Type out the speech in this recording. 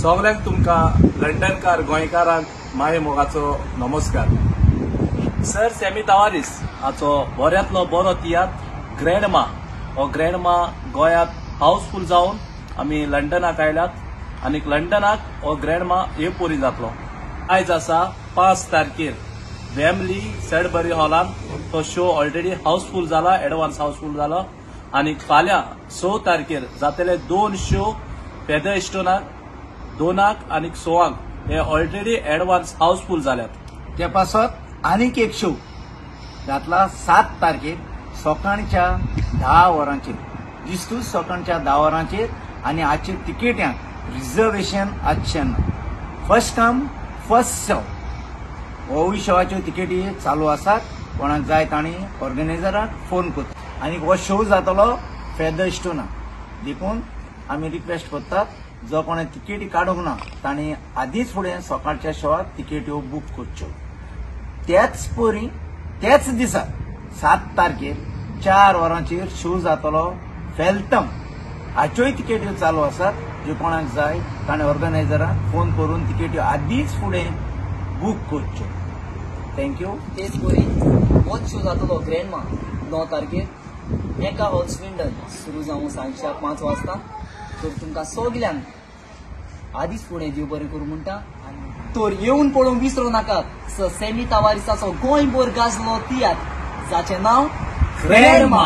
सगल्यांक तुमकां लंडनकार गोंयकारांक माये मोगाचो नमस्कार. सर सॅमी तावारीस हाचो बऱ्यांतलो बरो तियात्र ग्रँडमा, हो ग्रँडमा गोंयांत हाऊसफूल जावन आमी लंडनाक आयल्यात आनी लंडनाक हो ग्रँडमा हे पोरी जातलो. आयज आसा 5 तारखेर वेम्बली सॅडबरी हॉलान तो शो ऑलरेडी हाऊसफूल जाला, एडवान्स हाऊसफूल जाला. आनी फाल्यां 6 तारखेर जातले 2 शो फेदरस्टोनाक 2 आनी 6 हे ऑलरेडी एडवान्स हाऊसफूल जाल्यात. ते पासत आनीक एक शो जातला 7 तारखेर सकाळच्या 10 वरांचेर, जिस्तू सकाळच्या 10 वरांचेर. आनी हाचे तिकेट्यांक रिजर्वेशन आसचें ना, फर्स्ट कम फर्स्ट सर्व. होवूय शोवाच्यो तिकेटी चालू आसात, कोणाक जाय तांणी ऑर्गनायझराक फोन करता. आनी हो शो जातलो फेदरस्टोनाक, देखून आमी रिक्वेस्ट करतात जो कोणें तिकेटी काडूंक ना तांणी आदींच फुडें सकाळच्या शोवाक तिकेट्यो बूक करच्यो. त्याच परी त्याच दिसा 7 तारखेर 4 वरांचेर शो जातलो फेल्थम, हाच्योय तिकेट्यो चालू आसात. ज्यो कोणाक जाय ताणें ऑर्गनायझराक फोन करून तिकेट्यो आदींच फुडें बूक करच्यो. Thank you. तेच परी होच शो जातलो ग्रँडमा 9 तारखेर एका हॉल स्विंडन सुरू जावन सांजच्या 5 वाजता. तर तुमकां सगल्यांक आदींच फुडें देव बरें करूं म्हणटा. तर येवन पळोवंक विसरूं नाकात सर सॅमी तावारीसाचो गोंयभर गाजलो तियात्र जाचें नांव ग्रँडमा.